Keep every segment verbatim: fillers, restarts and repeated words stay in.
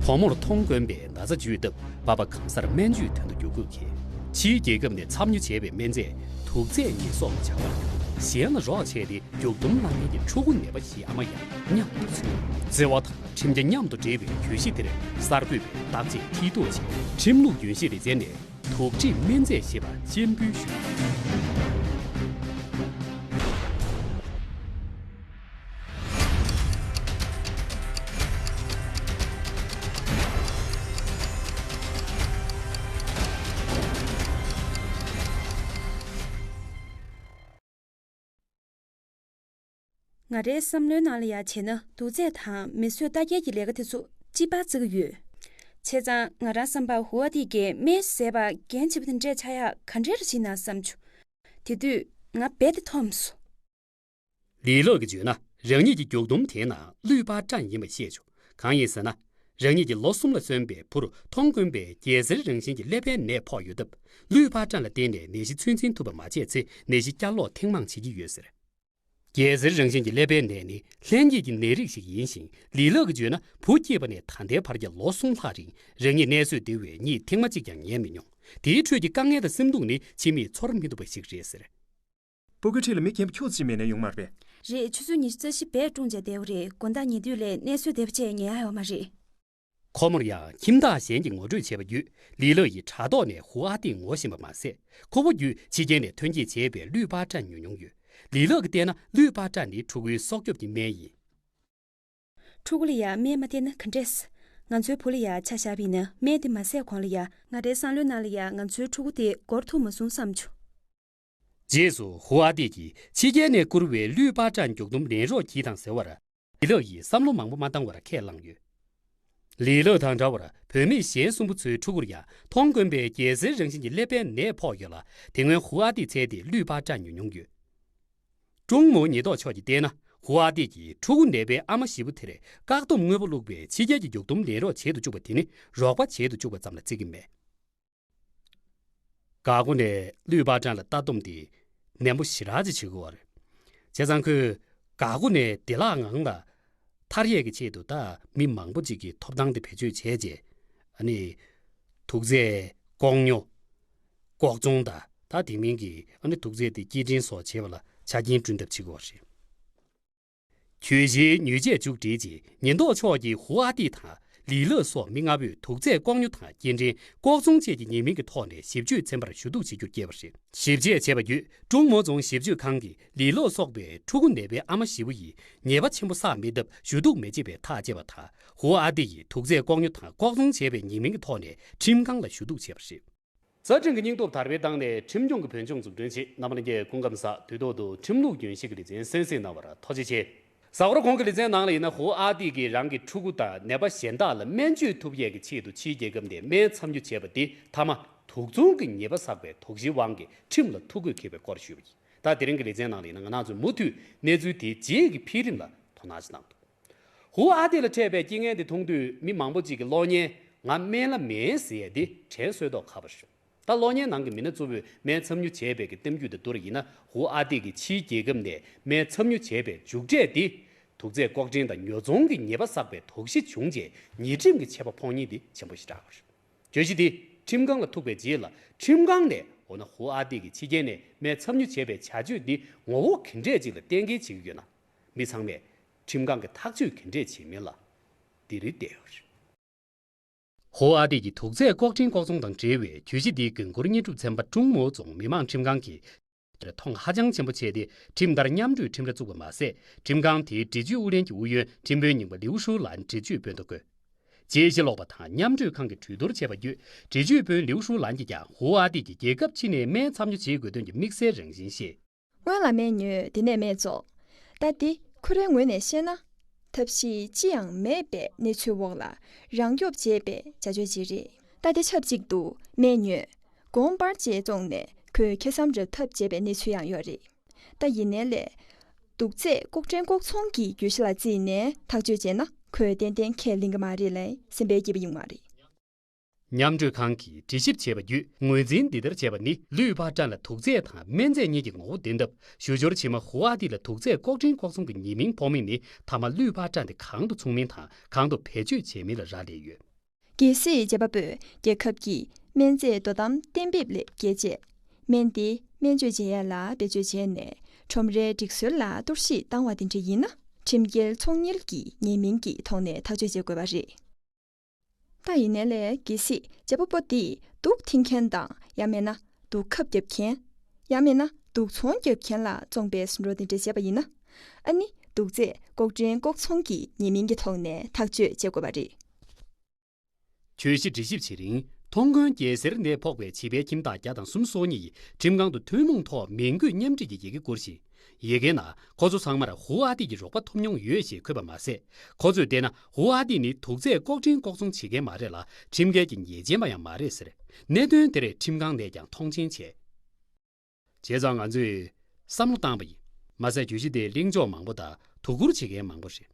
དགོང་མོར་མཐོང་དཀོན་པའི་ན་ཚ་བཅོས་སྟབས་པ་ཕ་གང་སར་སྨན་བཅོས་དོན་དུ་འགྱོ་དགོས་ཁེལ། ཕྱིའི་རྒྱལ་ཁབ་ནས་འཚམས་ཉོ་བྱས་པའི་སྨན་རྫས་དུག་རྫས་ཉེས་གསོག་ལ་བྱ་བར་གཞན་ལ་རོགས་བྱས་ཏེ་མགྱོགས་སྡོམ་གནང་མཁན་གྱི་ཕྲུ་གུ་ནད་པ་ཞིག་ཨ་མ་ཡང་མཉམ་དུ་ཚུད། བརྩེ་བ་དང་ཁྲིམས་རྒྱ་མཉམ་དུ་འབྲེལ་བའི་གྱོད་གཞི་དེར་གསར་འགོད་པས་བརྟག་དཔྱད་མཐིལ་རྟོགས་བྱས། ཁྲིམས་ལུགས་རྒྱུན་ཤེས་ལེ་ཚན་ནས་དུག་སྦྲེལ་སྨན་རྫས་ཞེས་པ་སྤྱན་འབུལ་ཞུས། ང་རའི་བསམ་བློའི་ནང་ལ་ཡ་བྱས་ན་དུག་རྫས་དང་མེ་གསོད་ལྟ་བརྒྱད་ཀྱི་ལས་ཀ་དེ་ཚོ་ཅི་པ་བརྩི་གི་ཡོད། བྱས་ཙང་ང་རང་བསམ་པར་ཧུ་ཨ་ཏི་གིས་སྨན་ཟས་པ་འགན་ཆེ་པོ་དེ་འདྲས་ཆགས་ཡག་ག་འདྲས་རེ་བྱེད་ན་བསམ་བྱུང་། དེ་དུས་ང་རྦད་དེ་འཐོམས་སོང་། ལི་ལགས་ཀྱིས་བརྗོད་ན་རང་ཉིད་ཀྱི་མགྱོགས་སྡོམ་དེའི་ནང་ལུད་པ་ཀྲན་ཡིན་པ་ཤེས་བྱུང་། གང་ཡིན་ཟེར་ན། རང་ཉིད་ཀྱི་ལོ་གསུམ་ལ་སོན་པའི་བུར་མཐོང་དཀོན་པའི་རྒྱལ་སྲིད་རང་བཞིན་གྱི་ཀླད་པའི་ནད་ཕོག་ཡོད་སྟབས། ལུད་པ་ཀྲན་ལ་བརྟེན་ནས་ནད་གཞི་ཚོད་འཛིན་ཐུབ་པ་མ་བྱས་ཚེ་ནད་གཞི་བསྐྱར་ལོག་ཐེངས་མང་བྱེད་ཀྱི་ཡོད་ཟེར། རྒྱལ་སྲིད་རང་བཞིན་གྱི་ཀླད་པའི་ནད་ནི་ལྷན་སྐྱེས་ཀྱི་ནད་རིགས་ཤིག་ཡིན་ཞིང་། ལི་ལགས་ཀྱིས་བརྗོད་ན་བུ་སྐྱེས་པ་ནས་ད་ལྟའི་བར་གྱི་ལོ་གསུམ་ལྷག་རིང་རང་ཉིད་གནས་གསོས་བདེ་བའི་གཉིད་ཐེངས་མ་གཅིག་ཀྱང་ཉལ་མི་མྱོང་། དེའི་ཁྲོད་ཀྱི་དཀའ་ངལ་དང་སེམས་སྡུག་ནི་ཕྱི་མིས་ཚོར་མི་ཐུབ་པ་ཞིག་རེད་ཟེར། སྤུ་གུའི་འཁྲིས་ལ་མི་རྒན་པ་ཁྱུག་ཙམ་མེད་ན་ཡོང་མ་རེད་པས། རེད། ཆུ་ཚོད་ཉི་ཤུ་རྩ་བཞི་རྦད་བཀྲུངས་བྱས་བསྡད་པ་རེད། དགོང་དག་ཉལ་དུས་ལ་གནས་གསོས་བདེ་པོ་བྱས་ཉལ་ཡག་ཡོད་མ་རེད། ཁོ་མོར་ཡང་ཁྱིམ་བདག་གཞན་གྱིས་ངོ་སྤྲོད་བྱས་པ་བརྒྱུད་ལི་ལགས་ཡིས་དྲ་ཐོག་ནས་ཧུ་ཨ་ཏི་ངོ་ཤེས་པ་མ་ཟད། ཁོ་བོ་བརྒྱུད་ཕྱི་རྒྱལ་ནས་ཐོན་སྐྱེད་བྱས་པའི་ལུད་པ་ཀྲན་ཉོ་མྱོང་ཡོད། ལི་ལགས་ཀྱིས་བལྟས་ན་ལུད་པ་ཀྲན་ནི་ཕྲུ་གུའི་སྲོག་སྐྱོབ་ཀྱི་སྨན་ཡིན། ཕྲུ་གུ་ལ་ཡང་སྨན་མ་བསྟེན་ན་ག་འདྲས། ང་ཚོའི་བུ་ལ་ཡང་ཆ་བཞག་པ་ཡིན་ན་སྨན་དེ་མ་ཟས་གོང་ལ་ཡང་། ང་རའི་བསམ་བློའི་ནང་ལ་ཡང་ང་ཚོའི་ཕྲུ་གུ་དེ་འགོར་ཐུབ་མ་སོང་བསམ་བྱུང་། རྗེས་སུ་ཧུ་ཨ་ཏི་གིས་ཕྱི་རྒྱལ་ནས་བསྐུར་བའི་ལུད་པ་ཀྲན་མགྱོགས་སྡོམ་ལེན་རོགས་གྱིས་དང་ཟེར་བར། ལི་ལགས་ཡིས་བསམ་བློ་མང་པོ་མ་བཏང་བར་ཁས་བླངས་ཡོད། ལི་ལགས་དང་འདྲ་བར་བུད་མེད་གཞན་གསུམ་པོ་ཚོའི་ཕྲུ་གུར་ཡང་མཐོང་དཀོན་པའི་རྒྱལ་སྲིད་རང་བཞིན་གྱི་ཀླད་པའི་ནད་ཕོག་ཡོད་ལ། དེ་སྔོན་ཧུ་ཨ་ཏི་འཚོལ་ཏེ་ལུད་པ་ཀྲན་ཉོ་མྱོང་ཡོད། ཀྲུང་མོ་ཉེན་རྟོག་ཕྱོགས་ཀྱིས་བལྟས་ན། ཧུ་ཨ་ཏི་གིས་ཕྲུ་གུ་ནད་པའི་ཨ་མ་བཞི་པོ་དེར་བཀག་སྡོམ་དངོས་པོ་བླུགས་པའི་ཕྱི་རྒྱལ་གྱི་མགྱོགས་སྡོམ་ལེན་རོགས་བྱེད་དུ་བཅུག་པ་དེ་ནི་རོགས་པ་བྱེད་དུ་བཅུག་པ་ཙམ་ལ་བརྩི་གི་མེད། འགག་སྒོ་ནས་ལུད་པ་ཀྲན་ལ་ལྟ་སྡོམ་དེ་ནན་པོ་ཞེ་དྲག་ཅིག་བྱེད་དགོས་པ་རེད། བྱས་ཙང་ཁོས་འགག་སྒོ་ནས་བདེ་བླག་ངང་ལ་ཐར་ཡས་ཀྱི་ཆེད་དུ་ད་མི་མང་པོ་ཅིག་གི་ཐོབ་ཐང་དེ་བེད་སྤྱོད་བྱས་རྗེས། ཨ་ནི། དུག་རྫས་ལྐོག་ཉོ། ལྐོག་བཙོང་དང་ད་དེ་མིན་གྱི་ཨ་ནི་དུག་རྫས་དེ་སྐྱེལ་འདྲེན་སོགས་བྱེད་པ་ལ་ཆ་རྐྱེན་བསྐྲུན་ཐབས་བྱེད་དགོས་པ་རེད། གྱོད་གཞིའི་ཉེས་ཆད་མཇུག་སྒྲིལ་རྗེས་ཉེན་རྟོག་ཕྱོགས་ཀྱིས་ཧུ་ཨ་ཏི་དང་ལི་ལགས་སོགས་མི་ལྔ་པོས་དུག་རྫས་ལྐོག་ཉོ་དང་སྐྱེལ་འདྲེན་ལྐོག་བཙོང་བཅས་ཀྱི་ཉེས་མིང་གི་ཐོག་ནས་ཞིབ་དཔྱོད་ཚན་པར་ཞུ་གཏུག་བྱེད་རྒྱུར་བསྐྱལ་བ་རེད། ཞིབ་དཔྱད་བྱས་པ་བརྒྱུད་ཀྲུང་མོ་རྫོང་ཞིབ་དཔྱོད་ཁང་གིས་ལི་ལགས་སོགས་པའི་ཕྲུ་གུ་ནད་པའི་ཨ་མ་བཞི་པོ་ཡིས་ཉེས་པ་ཆེན་པོ་བསགས་མེད་སྟབས་ཞུ་གཏུག་མི་བྱེད་པའི་ཐག་བཅད་པ་དང་ཧུ་ཨ་ཏི་ཡིས་དུག་རྫས་ལྐོག་ཉོ་དང་ལྐོག་བཙོང་བྱས་པའི་ཉེས་མིང་གི་ཐོག་ནས་ཁྲིམས་ཁང་ལ་ཞུ་གཏུག་བྱས་པ་རེད། རྩ་ཁྲིམས་ཀྱི་སྙིང་སྟོབས་དར་སྤེལ་བཏང་ནས་ཁྲིམས་སྐྱོང་གི་བོད་ལྗོངས་འཛུགས་སྐྲུན་ཆེད་རྣམ་པ་ལྷན་རྒྱས་སྐུ་ཁམས་བཟང་། དུས་ཐོག་ཏུ་ཁྲིམས་ལུགས་རྒྱུན་ཤེས་ཀྱི་ལེ་ཚན་གསན་གཟིགས་གནང་བར་ཐུགས་རྗེ་ཆེ། གཟའ་འཁོར་གོང་གི་ལེ་ཚན་ནང་ལ་ཡིན་ན་ཧུ་ཨ་ཏི་གིས་རང་གི་ཕྲུ་གུ་དང་ནད་པ་གཞན་དག་ལ་སྨན་བཅོས་ཐུབ་ཡས་ཀྱི་ཆེད་དུ་ཕྱིའི་རྒྱལ་ཁབ་ནས་སྨན་འཚམས་ཉོ་བྱས་པ་དེ་མཐའ་མ་དུག་བཙོང་གི་ཉེས་པ་བསགས་པའི་དོགས་གཞིའི་དབང་གིས་ཁྲིམས་ལ་ཐུགས་ཁུར་འཁྱེར་བའི་སྐོར་ཞུས་པ་ཡིན། ད་དེ་རིང་གི་ལེ་ཚན་ནང་ལ་ཡིན་ན་ང་རང་ཚོས་མུ་མཐུད་གནས་ཚུལ་དེའི་རྗེས་ཀྱི་འཕེལ་རིམ་ལ་དོ་སྣང་ཞིག་གནང་འདུག་ཧུ་ཨ་ཏི་ལ་འཕྲད་པའི་རྐྱེན་ངན་དེ་མཐོང་དུས་མི་མང་པོ་ཅིག་གིས་གློག་བརྙན་ང་སྨན་བླ་མེད་ཟེར་ཡས་དེ་དྲན་གསོས་མདོག་ཁ་པོ་རེད། ད་གློག་བརྙན་ནང་གི་མི་སྣ་གཙོ་བོས་སྨན་འཚམས་ཉོ་བྱས་པའི་གི་གཏམ་རྒྱུད་དེ་བསྡུར་ཡིན་ན་ཧུ་ཨ་ཏི་གིས་ཕྱིའི་རྒྱལ་ཁབ་ནས་སྨན་འཚམས་ཉོ་བྱས་པའི་མཇུག་འབྲས་དེ་དུག་རྫས་ལྐོག་འདྲེན་དང་ཉོ་ཚོང་གི་ཉེས་པ་བསགས་པའི་དོགས་གཞི་བྱུང་རྗེས་ཉེས་ཁྲིམས་ཀྱི་ཆད་པ་ཕོག་ཉེན་དེ་ཆེན་པོ་ཞེ་དྲག་རེད། གྱོད་གཞི་དེ་ཁྲིམས་ཁང་ལ་ཐུག་པའི་རྗེས་ལ་ཁྲིམས་ཁང་ནས་འོ་ན་ཧུ་ཨ་ཏི་གིས་ཕྱི་རྒྱལ་ནས་སྨན་འཚམས་ཉོ་བྱས་པའི་བྱ་སྤྱོད་འདི་ངོ་བོ་ག་འདྲས་ཅིག་ལ་གཏན་འཁེལ་བྱེད་ཀྱི་ཡོད་ན། མི་ཚང་མས་ཁྲིམས་ཁང་གི་ཐག་གཅོད་ག་འདྲས་བྱེད་མིན་ལ་འདི་རེ་བལྟས་ཡོད་རེད། ཧོ་ཨ་ཏི་གི་དུག་རྫས་ལྐོག་འདྲེན་ལྐོག་ཚོང་དང་འབྲེལ་བའི་གྱོད་གཞི་འདིའི་འགན་འཁུར་དངོས་གྲུབ་ཚན་པ་ཀྲུང་མོ་རྫོང་མི་དམངས་ཁྲིམས་ཁང་གིས་མཐོང་ཧ་ཅང་ཆེན་པོ་བྱས་ཏེ་ཁྲིམས་ལྟར་མཉམ་གྲོས་ཁྲིམས་ར་བཙུགས་པ་མ་ཟད། ཁྲིམས་ཁང་དེའི་འདྲི་གཅོད་ཨུ་ལྷན་གྱི་ཨུ་ཡོན་ཁྲིམས་དཔོན་རྙིང་པ་ལིའུ་ཧྲུའུ་ལན་འདྲི་གཅོད་དཔོན་དུ་བསྐོས། རྗེས་ཕྱི་ལོགས་པ་དང་མཉམ་གྲོས་ཁང་གིས་གྲོས་བསྡུར་བྱས་པ་བརྒྱུད་འདྲི་གཅོད་དཔོན་ལིའུ་ཧྲུའུ་ལན་གྱིས་ཀྱང་ཧོ་ཨ་ཏི་གིས་རྒྱལ་ཁབ་ཕྱི་ནས་སྨན་འཚམས་ཉོ་བྱེད་དགོས་དོན་གྱི་དམིགས་བསལ་རང་བཞིན་བཤད། སྔོན་ལ་སྨན་ཉོས་དེ་ནས་སྨན་བཙོང་། ད་འདི་ཁོ་རའི་ངོས་ནས་བཤད་ན། ཐབས་ཤེས་ཅི་ཡང་མེད་པའི་གནས་ཚུལ་འོག་ལ་རང་སྐྱོབ་བྱས་པའི་བྱ་སྤྱོད་ཅིག་རེད། ད་འདི་ཆབས་ཅིག་ཏུ་སྨན་ཉོས། གོང་སྤར་རྗེས་བཙོང་ནས་ཁོས་ཁེ་བཟང་རག་ཐབས་བྱས་པའི་གནས་ཚུལ་ཡང་ཡོད་རེད། ད་ཡིན་ནའི་ལས། དུག་རྫས་ལྐོག་འདྲེན་ལྐོག་ཚོང་གི་གྱོད་གཞི་ལ་བརྩིས་ནས་ཐག་གཅོད་བྱས་ན་ཁོས་ཏན་ཏན་ཁས་ལེན་གྱི་མ་རེད་ལབ་སེམས་པའི་སྐྱིད་པ་ཡོང་བ་རེད། མཉམ་གྲོས་ཁང་གིས་དྲི་ཞིབ་བྱས་པ་བརྒྱུད་ངོས་འཛིན་འདི་ལྟར་བྱས་པ་ནི་ལུད་པ་ཀྲན་ལ་དུག་རྫས་དང་སྨན་རྫས་གཉིས་ཀྱི་ངོ་བོ་ལྡན་སྟབས་ཞུ་སྦྱོར་ཕྱི་མ་ཧུ་ཨ་ཏི་ལ་དུག་རྫས་ལྐོག་འདྲེན་ལྐོག་ཚོང་གི་ཉེས་མིང་ཕོག་མིན་ནི་མཐའ་མ་ལུད་པ་ཀྲན་དེ་གང་དུ་འཚོང་མིན་དང་གང་དུ་བེད་སྤྱོད་བྱས་མིན་ལ་རག་ལས་ཡོད། གལ་སྲིད་བྱེད་པ་པོས་རྒྱལ་ཁབ་ཀྱི་སྨན་རྫས་དོ་དམ་གཏན་འབེབས་ལས་བརྒལ་རྗེས། སྨན་དེ་སྨན་བཅོས་བྱེད་ཡ་ལ་བེད་སྤྱོད་བྱས་ནས་ཁྲོམ་རའི་སྒྲིག་སྲོལ་ལ་གཏོར་བཤིག་བཏང་བ་དེ་འདྲ་ཡིན་ན། ཁྲིམས་འགལ་ཚོང་གཉེར་གྱི་ཉེས་མིང་གི་ཐོག་ནས་ཐག་གཅོད་བྱེད་དགོས་པ་རེད། ད་ཡིན་ནའི་ལས། གལ་སྲིད་བྱེད་པ་པོ་དེས་དུག་འཐེན་མཁན་དང་། ཡང་མིན་ན་དུག་ཁབ་བརྒྱབ་མཁན། ཡང་མིན་ན་དུག་ཚོང་བརྒྱབ་མཁན་ལ་བཙོང་པའི་ཟིན་བྲིས་དེ་འདྲ་བྱས་པ་ཡིན་ན། ཨ་ནི་དུག་རྫས་ལྐོག་འདྲེན་ལྐོག་ཚོང་གི་ཉེས་མིང་གི་ཐོག་ནས་ཐག་གཅོད་བྱེད་དགོས་པ་རེད། གྱོད་གཞི་འདྲི་ཞིབ་བྱེད་རིང་། ཐོང་ཀོན་རྒྱལ་སར་ནས་ཕོག་པའི་བྱིས་པའི་ཁྱིམ་བདག་བརྒྱ་དང་སུམ་ཅུ་སོ་གཉིས་ཡིས་ཁྲིམས་ཁང་དུ་ཐུན་མོང་ཐོག་མིང་འགོད་མཉམ་འབྲེལ་གྱི་ཡི་གེ་བསྐུར་ཞིང་། ཡི་གེའི་ནང་ཁོ་ཚོ་ཚང་མར་ཧུའུ་ཨ་ཏི་གི་རོགས་པ་ཐོབ་མྱོང་ཡོད་ཞེས་འཁོད་པ་མ་ཟད། ཁོ་ཚོས་བལྟས་ན་ཧུའུ་ཨ་ཏི་ནི་དུག་རྫས་ལྐོག་འདྲེན་ལྐོག་ཚོང་བྱེད་མཁན་མ་རེད་ལ། ཁྲིམས་འགལ་གྱི་ཉེས་ཅན་པ་ཡང་མ་རེད་ཟེར། གནད་དོན་དེར་ཁྲིམས་ཁང་ནས་ཀྱང་མཐོང་ཆེན་བྱས། བྱས་ཙང་ང་ཚོས་བསམ་བློ་བཏང་པ་ཡིན། མ་ཟད་གྱོད་གཞི་དེ་གླེང་ཕྱོགས་མང་པོ་དང་དོ་ཁུར་བྱེད་མཁན་མང་པོ་རེད།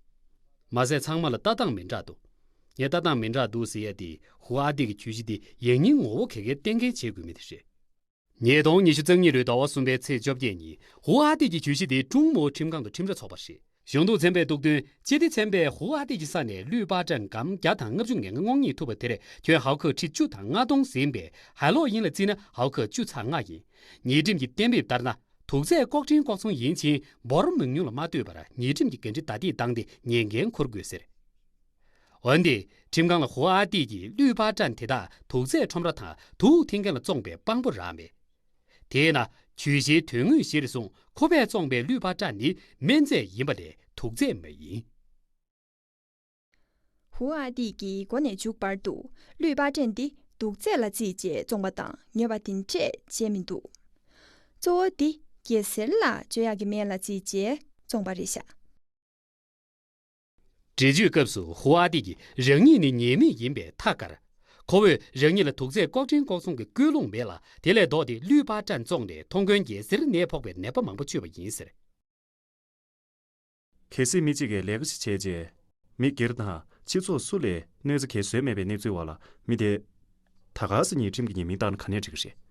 མ་ཟད་ཚང་མ་ལ་ལྟ་སྟངས་མི་འདྲ་འདུག་ངས་ལྟ་སྟངས་མི་འདྲ་འདུག་ཟེར་ཡ་དེ་ཧུའུ་ཨ་ཏི་གི་གྱོད་གཞི་དེ་ཡང་སྙིང་ངོ་བོ་ག་གེ་གཏན་འཁེལ་བྱེད་དགོས་མི་དེ་རེད། ཉིས་སྟོང་ཉི་ཤུ་རྩ་གཉིས་ལོའི་ཟླ་བ་གསུམ་པའི་ཚེས་བཅོ་བརྒྱད་ཉིན་ཧུའུ་ཨ་ཏི་གི་གྱོད་གཞི་དེ་ཀྲུང་མོའུ་ཁྲིམས་ཁང་དུ་ཁྲིམས་ར་ཚོགས་པ་རེད། གཞུང་གཏུག་ཚན་པས་གཏུག་དོན། སྤྱི་བདེ་ཚན་པས་ཧུའུ་ཨ་ཏི་གི་ས་ནས་ལུད་པ་ཀྲན་གམ་བརྒྱ་དང་ལྔ་བཅུ་ང་ལྔ་སྔོག་རྔན་ཐུབ་པ་དེར་ཁྱོན་ཧའོ་ཁེ་ཁྲི་བཅུ་དང་ལྔ་སྟོང་ཟིན་པས། ཧའེ་ལོ་དབྱིན་ལ་བརྩིས་ན་ཧའོ་ཁེ་བཅུ་ཚེག་ལྔ་ཡིན། ཉེས་ཁྲིམས་ཀྱི་གཏན་འབེབས་ལྟར་ན། དུག་རྫས་ལྐོག་འདྲེན་ལྐོག་ཚོང་ཡིན་ཕྱིན་འབོར་མང་ཉུང་ལ་མ་ལྟོས་པར་ཉེས་ཁྲིམས་ཀྱི་འགན་འཁྲི་བདའ་འདེད་བཏང་སྟེ་ཉེས་འགན་འཁུར་དགོས་ཟེར། འོན་ཏེ་ཁྲིམས་ཁང་ལ་ཧུའུ་ཨ་ཏི་གིས་ལུད་པ་ཀྲན་དེ་དག་དུག་རྫས་ཁྲོམ་ར་དང་དུག་འཐེན་མཁན་ལ་བཙོངས་པའི་དཔང་པོ་རག་མེད། དེས་ན་གྱོད་གཞིའི་དོན་དངོས་གཞིར་བཟུང་ཁོ་པས་བཙོངས་པའི་ལུད་པ་ཀྲན་ནི་སྨན་རྫས་ཡིན་པ་ལས་དུག་རྫས་མ་ཡིན། ཧུའུ་ཨ་ཏི་གིས་འགོ་ནས་མཇུག་བར་དུ་ལུད་པ་ཀྲན་འདི་དུག་རྫས་ལ་བརྩིས་རྗེས་བཙོངས་པ་དང་ཉོས་པ་དེ་འདྲས་བྱས་མི་འདུག་གཙོ་བོ་འདི་གེ་སར་ལ་བཅོས་ཡག་གི་སྨན་ལ་བརྩིས་རྗེས་བཙོངས་པ་རེད་ཤག་འགྲེལ་བརྗོད་སྐབས་སུ་ཧུའུ་ཨ་ཏི་གིས་རང་ཉིད་ནི་ཉེས་མེད་ཡིན་པའི་ཐག་བཀར། ཁོ་བོས་རང་ཉིད་ལ་དུག་རྫས་ལྐོག་འདྲེན་ལྐོག་ཚོང་གི་ཀུན་སློང་མེད་ལ། དེ་ལས་ལྡོག་སྟེ་ལུད་པ་ཀྲན་བཙོངས་ནས་ཐོང་ཀོན་གེ་སར་ནད་ཕོག་པའི་ནད་པ་མང་པོ་བཅོས་པ་ཡིན་ཟེར། གལ་སྲིད་མི་གཅིག་གིས་ལས་ཀ་ཞིག་བྱས་རྗེས། མི་སྒེར་དང་སྤྱི་ཚོགས་སུ་ལས་གནོད་འཚེ་གང་བཟོས་མེད་པའི་གནས་ཚུལ་འོག་ལ་མི་དེ། ད་ག་སེ་ཉིད་ཁྲིམས་ཀྱི་ཉེས་མིང་བཏགས་ན་ག་ནས་འགྲིག་གི་རེད།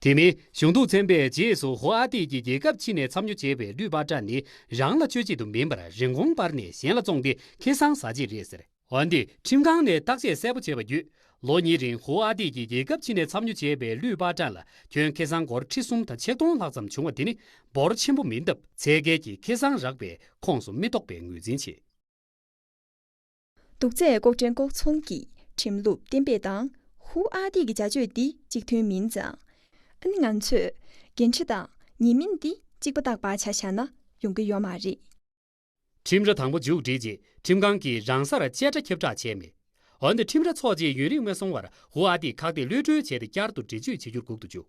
དེ་མིན་གཞུང་གཏུག་ཚན་པས་རྗེས་སུ་ཧུའུ་ཨ་ཏི་གིས་རྒྱལ་ཁབ་ཕྱི་ནས་འཚབ་ཉོ་བྱས་པའི་ལུད་པ་ཀྲན་ནི་རང་ལ་སྤྱོད་ཆེད་དུ་མིན་པར་རིན་གོང་སྤར་ནས་གཞན་ལ་བཙོངས་ཏེ་ཁེ་བཟང་ཟ་ཆེད་རེད་ཟེར། འོན་ཏེ་ཁྲིམས་ཁང་ནས་བརྟག་དཔྱད་གསལ་པོ་བྱས་པ་བརྒྱུད། ལོ་གཉིས་རིང་ཧུའུ་ཨ་ཏི་གིས་རྒྱལ་ཁབ་ཕྱི་ནས་འཚབ་ཉོ་བྱས་པའི་ལུད་པ་ཀྲན་ལ་ཁྱོན་ཁེ་བཟང་སྒོར་ཁྲི་གསུམ་དང་ཆིག་སྟོང་ལྷག་ཙམ་བྱུང་བ་དེ་ནི་འབོར་ཆེན་པོ་མིན་སྟབས་ཚད་བརྒལ་གྱི་ཁེ་བཟང་རག་པའི་ཁོངས་སུ་མི་གཏོགས་པའི་ངོས་འཛིན་བྱས། དུག་རྫས་ལྐོག་འདྲེན་ལྐོག་ཚོང་གི་ཁྲིམས་ལུགས་གཏན་འབེབས་དང་ཧུའུ་ཨ་ཏི་གི་བྱ་སྤྱོད་འདི་གཅིག་མཐུན་མིན་ཙང་། ཨ་ནི་ང་ཚོས་འགན་འཁྲི་དང་ཉེས་མིང་འདི་གཅིག་པ་རྟག་པར་ཆ་བཞག་ན་ཡོང་གི་ཡོད་མ་རེད། ཁྲིམས་ར་དང་པོ་མཇུག་བསྒྲིལ་རྗེས་ཁྲིམས་ཁང་གིས་རང་སར་བཅད་ཁྲ་ཁྱབ་བསྒྲགས་བྱས་མེད། འོན་ཏེ་ཁྲིམས་ར་ཚོགས་རྗེས་ཡུན་རིང་མ་སོང་བར་ཧུའུ་ཨ་ཏི་ཁག་ཐེག་གློད་གྲོལ་བྱས་ཏེ་བསྐྱར་དུ་འགྲེལ་བརྗོད་བྱེད་རྒྱུར་སྒུག་ཏུ་བཅུག་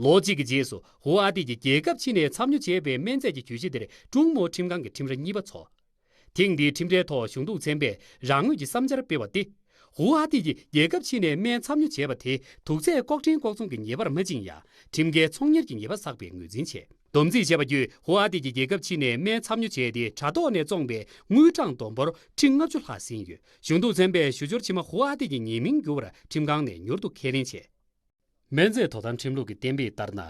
ལོ་གཅིག་གི་རྗེས་སུ་ཧུའུ་ཨ་ཏི་གིས་རྒྱལ་ཁབ་ཕྱི་ནས་འཚབ་ཉོ་བྱས་པའི་སྨན་རྫས་ཀྱི་གྱོད་གཞི་དེར་ཀྲུང་མོའུ་ཁྲིམས་ཁང་གི་ཁྲིམས་ར་གཉིས་པ་འཚོགས། ཐེངས་འདིའི་ཁྲིམས་རའི་ཐོག་གཞུང་གཏུག་ཚན་པས་རང་ངོས་ཀྱི་བསམ་འཆར་སྤེལ་བ་སྟེ། ཧུའུ་ཨ་ཏི་གིས་རྒྱལ་ཁབ་ཕྱི་ནས་སྨན་འཚབ་ཉོ་བྱས་པ་དེ་དུག་རྫས་ལྐོག་འདྲེན་ལྐོག་ཚོང་གི་ཉེས་པར་མ་བཅིངས་ཡང་ཁྲིམས་འགལ་ཚོང་གཉེར་གྱི་ཉེས་པ་བསགས་པའི་ངོས་འཛིན་བྱས། སྡོམ་རྩིས་བྱས་པ་བརྒྱུད་ཧུའུ་ཨ་ཏི་གིས་རྒྱལ་ཁབ་ཕྱི་ནས་སྨན་འཚབ་ཉོ་བྱས་ཏེ་དྲ་ཐོག་ནས་བཙོངས་པའི་དངུལ་གྲངས་བསྡོམས་འབོར་ཁྲི་ལྔ་བཅུ་ལྷག་ཟིན་ཡོད། གཞུང་གཏུག་ཚན་པས་ཞུ་སྦྱོར་ཕྱི་མ་ཧུའུ་ཨ་ཏི་གི་ཉེས་མིང་བསྒྱུར་བར་ཁྲིམས་ཁང་ནས་མྱུར་དུ་ཁས་ལེན་བྱས། སྨན་རྫས་དོ་དམ་ཁྲིམས་ལུགས་ཀྱི་གཏན་འབེབས་ལྟར་ན།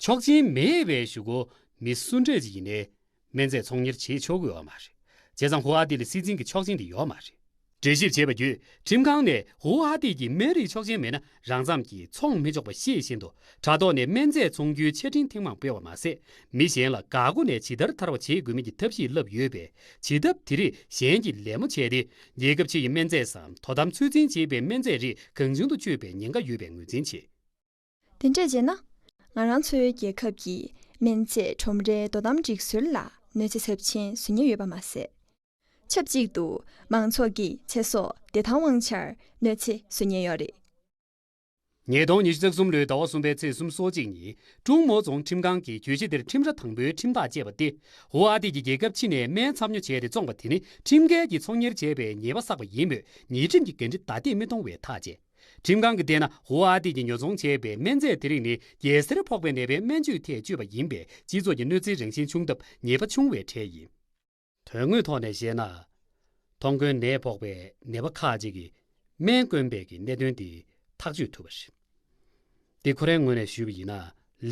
ཆོག་མཆན་མེད་པའི་གཞུག་གུ་མི་སུ་འདྲས་ཅིག་ཡིན་ནའི་སྨན་རྫས་ཚོང་གཉེར་བྱེད་ཆོག་གི་ཡོད་མ་རེད། བྱས་ཙང་ཧུའུ་ཨ་ཏི་ལ་སྲིད་འཛིན་གྱི་ཆོག་མཆན་དེ་ཡོད་མ་རེད། འགྲེལ་བཤད་བྱས་པ་བརྒྱུད་ཁྲིམས་ཁང་ནས་ཧུའུ་ཨ་ཏི་གིས་སྨན་རིགས་ཆོག་མཆན་མེད་ན་རང་མཚམས་ཀྱིས་ཚོང་མི་ཆོག་པ་ཤེས་བཞིན་དུ་དྲ་ཐོག་ནས་སྨན་རྫས་ཚོང་རྒྱུའི་ཆ་འཕྲིན་ཐེངས་མང་སྤེལ་བ་མ་ཟད། མི་གཞན་ལ་འགག་སྒོ་ནས་ཇི་ལྟར་ཐར་བ་བྱེད་དགོས་མིན་གྱི་ཐབས་ཤེས་བསླབས་ཡོད་པས་བྱེད་ཐབས་དེ་རིགས་གཞན་གྱིས་ལད་མོ་བྱས་ཏེ་རྒྱལ་ཁབ་ཕྱི་ཡི་སྨན་རྫས་སམ་དོ་དམ་ཚོད་འཛིན་བྱེད་པའི་སྨན་རྫས་རིགས་གང་བྱུང་དུ་སྤྱོད་པའི་ཉེན་ཁ་ཡོད་པའི་ངོས་འཛིན་བྱས། དེ་འདྲས་བྱས་ན། ང་རང་ཚོའི་རྒྱལ་ཁབ་ཀྱི་སྨན་རྫས་ཁྲོམ་རའི་དོ་དམ་སྒྲིག་སྲོལ་ལ་གནོད་འཚེ་ཚབས་ཆེན་བཟོ་ཉེན་ཡོད་པ་མ་ཟད། ཆབས་ཅིག་ཏུ་མང་ཚོགས་ཀྱི་ཚེ་སྲོག་བདེ་ཐང་དབང་ཆར་གནོད་འཚེ་བཟོ་ཉེན་ཡོད་རེད། ཉིས་སྟོང་ཉི་ཤུ་རྩ་གསུམ་ལོའི་ཟླ་བ་གསུམ་པའི་ཚེས་སུམ་ཅུ་སོ་གཅིག་ཉིན་ཀྲུང་མོའུ་རྫོང་ཁྲིམས་ཁང་གིས་གྱོད་གཞི་དེར་ཁྲིམས་ར་དང་པོའི་ཁྲིམས་ཐག་བཅད་པ་སྟེ། ཧུའུ་ཨ་ཏི་གིས་རྒྱལ་ཁབ་ཕྱི་ནས་སྨན་འཚབ་ཉོ་བྱས་ཏེ་བཙོངས་པ་དེ་ནི་ཁྲིམས་འགལ་གྱིས་ཚོང་གཉེར་བྱས་པའི་ཉེས་པ་བསགས་པ་ཡིན་མོད་ཉེས་ཁྲིམས་ཀྱི་འགན་འཁྲི་བདའ་འདེད་མི་གཏོང་བའི་ཐག་བཅད། ཁྲིམས་ཁང་གིས་བལྟས་ན་ཧུའུ་ཨ་ཏི་གིས་ཉོ་ཚོང་བྱས་པའི་སྨན་རྫས་དེ་རིགས་ནི་གེ་སར་ཕོག་པའི་ནད་པའི་སྨན་བཅོས་ཐད་སྤྱོད་པ་ཡིན་པས་སྤྱི་ཚོགས་ཀྱི་གནོད་འཚེའི་རང་བཞིན་ཆུང་སྟབས་ཉེས་པ་ཆུང་བའི་གྲས་ཡིན། དོན་དངོས་ཐོག་ནས་བཤད་ན། ཐོང་ཀོན་ནད་ཕོག་པའི་ནད་པ་ཁག་ཅིག་གིས་སྨན་དཀོན་པའི་གི་གནད་དོན་དེ་ཐག་གཅོད་ཐུབ་པ་རེད། འདི་ཁོ་རའི་ངོས་ནས་ཞུས་པ་ཡིན་ན་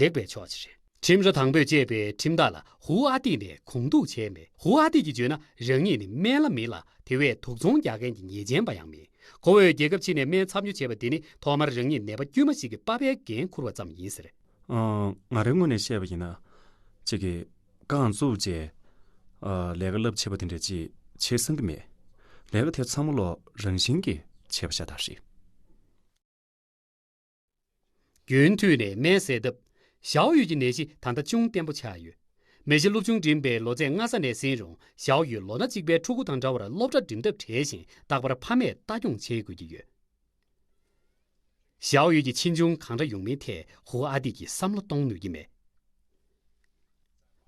ལེགས་པའི་ཕྱོགས་ཅིག་རེད། ཁྲིམས་ར་དང་པོས་བཅད་པའི་ཁྲིམས་ཐག་ལ་ཧུའུ་ཨ་ཏི་ནས་གོང་གཏུག་བྱས་མེད། ཧུའུ་ཨ་ཏི་གིས་བརྗོད་ན་རང་ཉིད་ནི་སྨན་བླ་མིན་ལ་དེ་བས་དུག་ཚོང་རྒྱག་མཁན་གྱི་ཉེས་ཅན་པ་ཡང་མིན། ཁོ་བོས་རྒྱལ་ཁབ་ཕྱི་ནས་སྨན་ཚབ་ཉོ་བྱས་པ་དེ་ནི་ཐོག་མར་རང་ཉིད་ནད་པ་དཀྱུས་མ་ཞིག་གི་པ་ཕའི་འགན་འཁུར་བ་ཙམ་ཡིན་ཟེར། ཨང་། ང་རའི་ངོས་ནས་བཤད་པ་ཡིན་ན། གཅིག་གིས་རྐང་བཙུགས་རྗེས། ཨ། ལས་ཀ་རླབས་ཆེ་བ་དེ་འདྲ་ཅིག་བྱེད་བསམ་གྱི་མེད། ལས་ཀ་དེ་ཚང་མ་ལོ་རང་བཞིན་གྱིས་བྱས་པ་ཤ་སྟག་རེད། རྒྱུན་མཐུད་ནས་སྨན་བཟས་སྟབས། ཞའོ་ཡུས་ཀྱི་ནད་གཞི་ད་ལྟ་ཅུང་བརྟན་པོ་ཆགས་ཡོད། མི་གཞི་སློབ་ཆུང་འགྲིམས་པའི་ལོ་ཚད་སྔ་ས་ནས་ཟིན་རུང་ཞའོ་ཡུས་ལོ་ན་གཅིག་པའི་ཕྲུ་གུ་དང་འདྲ་བར་སློབ་གྲྭ་འགྲིམ་ཐབས་བྲེལ་ཞིང་རྟག་པར་ཕ་མས་ལྟ་སྐྱོང་བྱེད་དགོས་ཀྱི་ཡོད། ཞའོ་ཡུས་ཀྱི་ཕྱིས་འབྱུང་གང་འདྲ་ཡོང་མིན་ཐད་ཧུའུ་ཨ་ཏི་གིས་བསམ་བློ་གཏོང་ནུས་ཀྱི་མེད།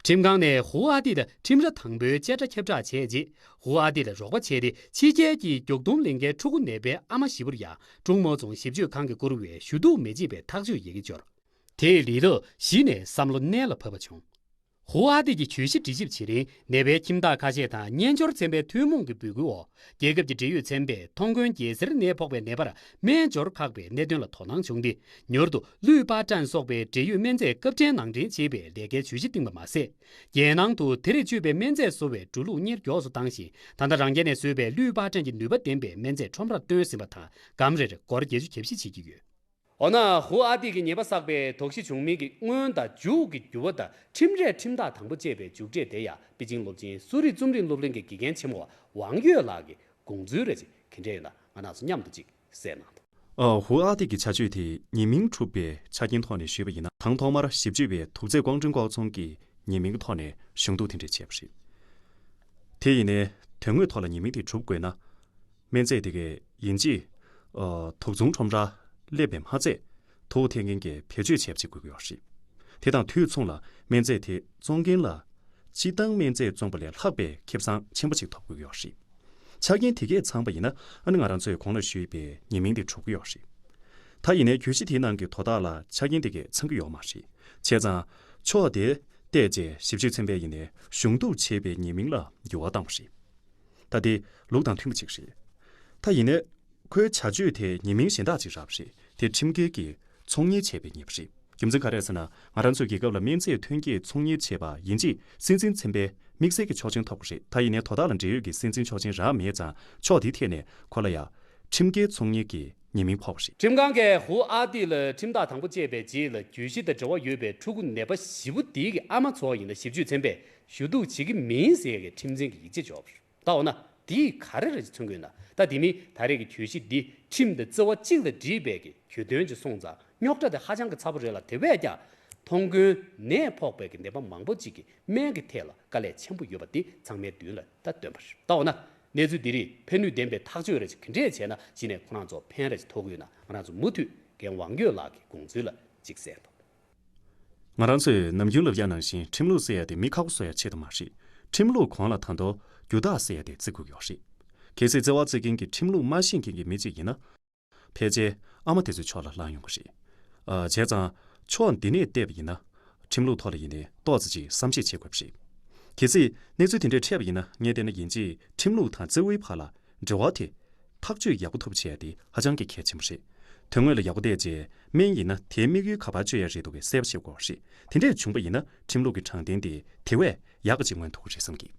ཁྲིམས་ཁང་ནས་ཧུའུ་ཨ་ཏི་ལ་ཁྲིམས་ར་དང་པོའི་བཅད་ཁྲ་ཁྱབ་བསྒྲགས་བྱས་རྗེས། ཧུའུ་ཨ་ཏི་ལ་རོགས་པ་བྱས་ཏེ། ཕྱི་རྒྱལ་གྱི་མགྱོགས་བརྡུང་ལེན་མཁན་ཕྲུ་གུ་ནད་པའི་ཨ་མ་བཞི་པོར་ཡང་ཀྲུང་མོ་རྫོང་ཞིབ་དཔྱོད་ཁང་གིས་བསྐུར་བའི་ཞུ་གཏུག་མེ་ལྕེ་བའི་ཐག་གཅོད་ཡི་གེ་འབྱོར། དེས་ལི་ཏོ་གཞི་ནས་བསམ་བློ་གནད་ལ་བབས་པ་བྱུང་། ཧུའུ་ཨ་ཏི་གིས་གྱོད་གཞི་འདྲི་ཞིབ་བྱེད་རིང་ནད་པའི་ཁྱིམ་བདག་ཁ་ཤས་དང་སྨྱན་སྦྱོར་ཚན་པའི་ཐུན་མོང་གི་འབོད་སྐུལ་འོག་རྒྱལ་ཁབ་ཀྱི་འབྲེལ་ཡོད་ཚན་པས་ཐོང་རྒོད་འགྱེལ་སེར་ནད་ཕོག་པའི་ནད་པར་སྨན་སྦྱོར་ཁག་པའི་གནད་དོན་ལ་དོ་སྣང་བྱུང་སྟེ། མྱུར་དུ་ལུས་པར་ཀྲན་སོགས་པའི་འབྲེལ་ཡོད་སྨན་རྫས་སྐབས་འཕྲལ་ནང་འདྲེན་བྱེད་པའི་ལས་ཀའི་ཇུས་གཞི་བཏིང་བ་མ་ཟད། རྒྱལ་ནང་དུ་དེ་རུ་སྤྱོད་པའི་སྨན་རྫས་བཟོ་བའི་འགྲོ་ལུགས་གཉེར་མགྱོགས་སུ་བཏང་ཞིང་། ད་ལྟ་རང་རྒྱལ་ནས་བཟོས་པའི་ལུས་པར་ཀྲན་གྱི་ནུས་པ་ལྡན་པའི་སྨན་རྫས་ཁྲོམ་རར་བཏོན་ཟིན་པ་དང་། སྒམ་རེར་སྒོར་བརྒྱད་ཅུ་གྱ་བཞི་བྱེད་ཀྱི་ཡོད། འོ་ན་ཧུའུ་ཨ་ཏི་གིས་ཉེས་པ་བསགས་པའི་དོགས་གཞི་བྱུང་མིན་གྱི་སྔོན་དང་མཇུག་གི་འགྱུར་བ་དང་ཁྲིམས་རས་ཁྲིམས་ཐག་དང་པོ་བཅད་པའི་མཇུག་འབྲས་དེ་ཡང་པེ་ཅིང་སློབ་ཆེན་གསོ་རིག་རྩོམ་རིག་སློབ་གླིང་གི་དགེ་རྒན་ཆེན་མོ་ཝང་ཡོད་ལགས་ཀྱི་དགོངས་ཚུལ་རེད་ཅེས་ག་འདྲས་ཡོད་ན་ང་རང་ཚོ་མཉམ་དུ་ཅིག་གསན་གནང་དང་། ཨ། ཧུའུ་ཨ་ཏི་གི་བྱ་སྤྱོད་དེ་ཉེས་མིང་གྲུབ་པའི་ཆ་རྐྱེན་ཐོག་ནས་ཞུས་པ་ཡིན་ན། དང་ཐོག་མར་ཞིབ་དཔྱོད་པས་དུག་རྫས་ཀོང་ཀྲིན་ཀོའོ་ཚོང་གི་ཉེས་མིང་གི་ཐོག་ནས་གཞུང་བསྡུ་དེ་འདྲས་བྱས་པ་རེད། དེ་ཡིན་ནའི་དོན་དངོས་ཐོག་ལ་ཉེས་མིང་དེ་གྲུབ་དགོས་ན། སྨན་རྫས་དེ་གའི་ཡིན་གཅིག་ཨ། དུག་བཙོང་ཁྲོམ་རར་སླེབས་པས་མ་ཚད། དུག་འཐེན་མཁན་གྱིས་བེད་སྤྱོད་བྱས་པ་ཅིག་དགོས་ཀྱི་ཡོད་རེད། དེ་དང་དུས་མཚུངས་ལ་སྨན་རྫས་དེ་བཙོང་མཁན་ལ་སྤྱིར་བཏང་སྨན་རྫས་བཙོངས་པ་ལས་ལྷག་པའི་ཁེ་བཟང་ཆེན་པོ་ཅིག་ཐོབ་དགོས་ཀྱི་ཡོད་རེད། ཆ་རྐྱེན་དེ་གས་ཚང་པ་ཡིན་ན། ཨ་ནི་ང་རང་ཚོས་གོང་ལ་ཞུས་པའི་ཉེས་མིང་དེ་གྲུབ་ཀྱི་ཡོད་རེད། ད་ཡིན་ནའི་གྱོད་གཞི་དེའི་ནང་གི་དོ་བདག་ལ་ཆ་རྐྱེན་དེ་གས་ཚང་གི་ཡོད་མ་རེད། བྱས་ཙང་ཕྱོགས་དེ་བལྟས་རྗེས་ཞིབ་དཔྱོད་ཚན་པས་ཡིན་ནའི་གཞུང་བསྡུ་བྱས་པའི་ཉེས་མིང་ལ་འགྱུར་བ་བཏང་བ་རེད། ད་དེ་ལུགས་དང་མཐུན་པ་ཅིག་རེད། ད་ཡིན་ནའི་ཁོའི་བྱ་སྤྱོད་དེ་ཉེས་མིང་གཞན་དག་ཅིག་རག་པ་རེད། དེ་ཁྲིམས་འགལ་གྱིས་ཚོང་གཉེར་བྱས་པའི་ཉེས་པ་རེད། རྒྱུ་མཚན་ག་རེ་རེད་ཟེར་ན། ང་རང་ཚོའི་རྒྱལ་ཁབ་ལ་སྨན་རྫས་ཐོན་སྐྱེད་ཚོང་གཉེར་བྱས་པ་ཡིན་གཅིག་སྲིད་འཛིན་ཚན་པའི་དམིགས་བསལ་གྱི་ཆོག་མཆན་ཐོབ་དགོས་རེད། ད་ཡིན་ནའི་དོ་བདག་ལ་འབྲེལ་ཡོད་ཀྱི་སྲིད་འཛིན་ཆོག་མཆན་རག་མེད་ཙང་ཕྱོགས་དེའི་ཐད་ནས་ཁོ་ལ་ཡང་ཁྲིམས་འགལ་ཚོང་གཉེར་གྱི་ཉེས་མིང་ཕོག་པ་རེད། ཁྲིམས་ཁང་གིས་ཧུའུ་ཨ་ཏི་ལ་ཁྲིམས་ཐག་དང་པོ་བཅད་པའི་རྗེས་ལ་གྱོད་གཞི་དང་འབྲེལ་བ་ཡོད་པའི་ཕྲུ་གུ་ནད་པ་བཞི་པོ་དེའི་གི་ཨ་མ་ཚོ་ཡིན་ན་ཞིབ་དཔྱོད་ཚན་པས་ཞུ་གཏུག་བྱེད་ཀྱི་མིན་ཟེར་ཡས་ཀྱི་ཁྲིམས་འཛིན་གྱི་ཡིག་ཆ་འབྱོར་བ་རེད། ད་འོ་ན་དེས་ག་རེ་རེད་ཅེས་མཚོན་གྱི་ཡོད་ན། ད་དེ་མིན་ད་རེས་ཀྱི་གྱོད་གཞི་འདི་ཁྲིམས་དང་རྩ་བ་གཅིག་ལ་འགྲིག་པའི་གི་གྱོད་དོན་ཅིག་སོང་ཙང་རྙོག་དྲ་དེ་ཧ་ཅང་གི་ཚ་པོ་རེད་ལ། དེ་བས་ཀྱང་ཐོང་རྒོད་ནད་ཕོག་པའི་གི་ནད་པ་མང་པོ་ཅིག་གི་སྨན་གྱི་ཐད་ལ་དཀའ་ལས་ཆེན་པོ་ཡོད་པ་འདི་ཚང་མའི་མདུན་ལ་ད་སྟོན་པ་རེད། ད་འོ་ན་གནས་ཚུལ་འདི་རིགས་ཕན་ནུས་ལྡན་པའི་ཐག་གཅོད་རེ་ཅིག་ག་འདྲས་བྱས་ན་གཅིག་ནས་ཁོ་རང་ཚོ་ཕན་རེ་ཅིག་ཐོགས་ཀྱི་ཡོད་ན། ང་རང་ཚོ་མུ་མཐུད་རྒན་དབང་འགྱོད་ལགས་ཀྱི་དགོངས་ཚུལ་ལ་ཅིག་གསན་དང་། ང་རང་ཚོས་ནམ་རྒྱུན་ལབ་ཡག་ནང་བཞིན་ཁྲིམས་ལུགས་ཟེར་ཡག་དེ་མི་ཁ་པོ་བཟོ་ཡག་ཆེད་དུ་མ་རེད། ཁྲིམས་ལུགས་གོང་ལ་ད་དུང་རྒྱུ་དག་ཟེར་ཡག་དེ་བརྩི་དགོས་ཀྱི་ཡོད་རེད། གལ་སྲིད་བརྩེ་བ་བརྩི་མཁན་གྱི་ཁྲིམས་ལུགས་མ་ཤེས་མཁན་གྱི་མི་གཅིག་ཡིན་ན། ཕལ་ཆེར་ཨ་མ་དེ་ཚོའི་ཕྱོགས་ལ་ལངས་ཡོང་གི་རེད། ཨ། བྱས་ཙང་ཕྱོགས་འདི་ནས་བལྟས་པ་ཡིན་ན། ཁྲིམས་ལུགས་ཐོག་ལ་ཡིན་ནའི་ཏོག་ཙམ་ཅིག་བསམ་ཤེས་བྱེད་དགོས་པ་རེད། གལ་སྲིད་གནས་ཚུལ་དེ་འདྲས་འཕྲད་པ་ཡིན་ན། ངས་བལྟས་ན་ཡིན་གཅིག་ཁྲིམས་ལུགས་དང་བརྩེ་བའི་བར་ལ་འབྲེལ་བ་དེ་ཐག་གཅོད་ཡག་པོ་ཐུབ་པ་བྱེད་ཡག་དེ་ཧ་ཅང་གི་གལ་ཆེན་པོ་རེད། དོན་དངོས་ལ་ཡག་པོ་བལྟས་རྗེས་སྨན་ཡིན་ན་དེའི་དམིགས་ཡུལ་ག་པར་སྤྱོད་ཡག་རེད་འདུག་གས་གསལ་པོ་ཤེས་དགོས་པ་རེད། དེ་འདྲས་བྱུང་པ་ཡིན་ན་ཁྲིམས་ལུགས་ཀྱི་དྲང་བདེན་དེ་དེ་བས་ཡག་ག་ཅིག་མངོན་ཐུབ་ཀྱི་རེད་བསམ་གི།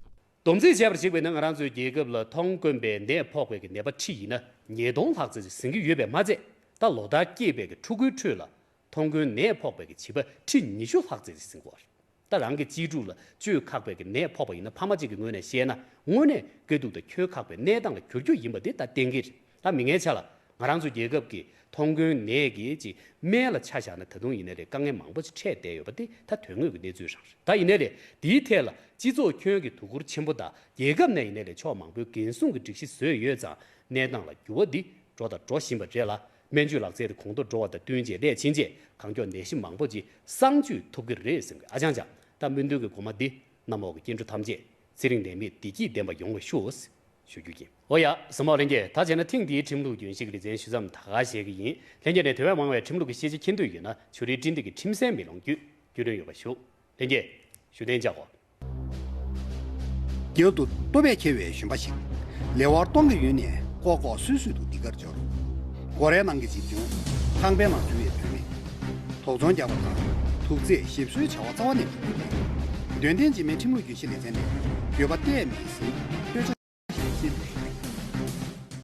སྡོམ་རྩིས་བྱས་པར་གཞིགས་པ་ཡིན་ན། ང་རང་ཚོའི་རྒྱལ་ཁབ་ལ་ཐོང་རྒོད་པའི་ནད་ཕོག་པའི་གི་ནད་པ་ཁྲི་ཡིན་ན་ཉིས་སྟོང་ལྷག་ཙམ་ཞིག་ཟིན་གྱི་ཡོད་པས་མ་ཚད། ད་ལོ་ལྟར་སྐྱེས་པའི་གི་ཕྲུ་གུའི་ཁྲོད་ལ་ཐོང་རྒོད་ནད་ཕོག་པའི་གི་བྱིས་པ་ཁྲི་ཉི་ཤུ་ལྷག་ཙམ་ཞིག་ཟིན་གྱི་ཡོད་རེད། ད་རང་གི་གཅེས་ཕྲུག་ལ་བཅོས་ཁག་པའི་གི་ནད་ཕོག་པ་ཡིན་ན། ཕ་མ་གཅིག་གི་ངོས་ནས་བཤད་ན་དངོས་གནས་དཀའ་སྡུག་དང་འཁྱོལ་ཁག་པའི་གནས་སྟངས་ལ་འགྱུར་རྒྱུ་ཡིན་པ་དེ་ད་གཏན་འཁེལ་རེད། ད་མི་ངན་ཆ་ལ་ང་རང་ཚོ་རྒྱལ་ཁབ་ཀྱི་ཐོང་རྒོད་ནད་ཀྱི་ཅིག་སྨན་ལ་ཆ་བཞག་ན་ད་དུང་ཡིན་ན་རེད། དཀའ་ངལ་མང་པོ་ཅིག་འཕྲད་བསྡད་ཡོད་པ་དེ་ད་དོན་དངོས་ཀྱི་གནས་ཚུལ་རང་རེད། ད་ཡིན་ན་རེད། དེའི་ཐད་ལ་སྤྱི་ཚོགས་ཁྱོན་གྱི་དོ་ཁུར་ཆེན་པོ་དང་། རྒྱལ་ཁབ་ནས་ཡིན་ན་རེད། ཕྱོགས་མང་པོའི་འགན་སྲུང་གི་སྒྲིག་གཞི་བཟོས་ཡོད་ཙང་། གནས་སྟངས་ལ་འགྱུར་བ་འདི་འགྲོ་དང་འགྲོ་བཞིན་པ་རེད་ལ། སྨན་བཅོས་ལག་རྩལ་དེ་གོང་མཐོར་འགྲོ་བ་དང་བསྟུན་རྗེས་སླད་ཕྱིན་རྗེས་གང་མགྱོགས་ནད་གཞི་མང་པོ་ཅིག་སངས་བཅོས་ཐུབ་ཀྱི་རེད་བསམ་གི། ཨ་ཅང་ཅང་། ད་སྨོན་འདུན་གྱི་གོ་མ་འདི་གནམ་འོག་གི་སྐྱེ་འགྲོ་ཐམས་ཅད་ཚེ་རིང་ནད་མེད་བདེ་སྐྱིད་ལྡན་པ་ཡོང་བ་ཤོག་ཞུ་རྒྱུ་ཡིན། འོ་ཡ། ཟམ་པ་ལྷན་རྒྱས། ད་བྱས་ན་ཐེངས་འདིའི་ཁྲིམས་ལུགས་རྒྱུན་ཤེས་ཀྱི་ལེ་ཚན་ཞུ་མཚམས་ད་ག་བཞག་གི་ཡིན། ལྷན་རྒྱས་ནས་དེ་བས་མང་བའི་ཁྲིམས་ལུགས་ཀྱི་ཤེས་བྱ་མཁྱེན་འདོད་ཡོད་ན། ཕྱོགས་རིས་འཕྲིན་སྟེགས་ཀྱི་ཁྲིམས་སའི་མེ་ལོང་བརྒྱུད་བརྒྱུད་ལོན་ཡོང་བ་ཞུ། ལྷན་རྒྱས་བཞུགས་གདན་འཇགས་གོ། རྒྱབ་ཏུ་ལྟོ་ཕད་འཁྱེར་བའི་ཞོན་པ་ཞིག་ལེ་དབར་སྟོང་གི་ཡུན་ནས་ལྐོག་ལྐོག་སུད་སུད་དུ་འདི་གར་འབྱོར། སྒོ་རའི་ནང་གི་བྱིས་སྒྲུང་ཁང་པའི་ནང་འཛུལ་བའི་བུད་མེད། དོག་ཚོང་རྒྱག་པ་དང་དུག་རྫས་ཞིབ་བཟོའི་བྱ་བ་རྩ་བ་ནས་མི་ཕོད་པས། འདོན་ཐེངས་རྗེས་མའི་ཁྲིམས་ལུགས་རྒྱུན་ཤེས་ལེ་ཚན་ནས་འགྱོད་པ་གཏད་མེད་ཟིན་ཐོས་ཆ།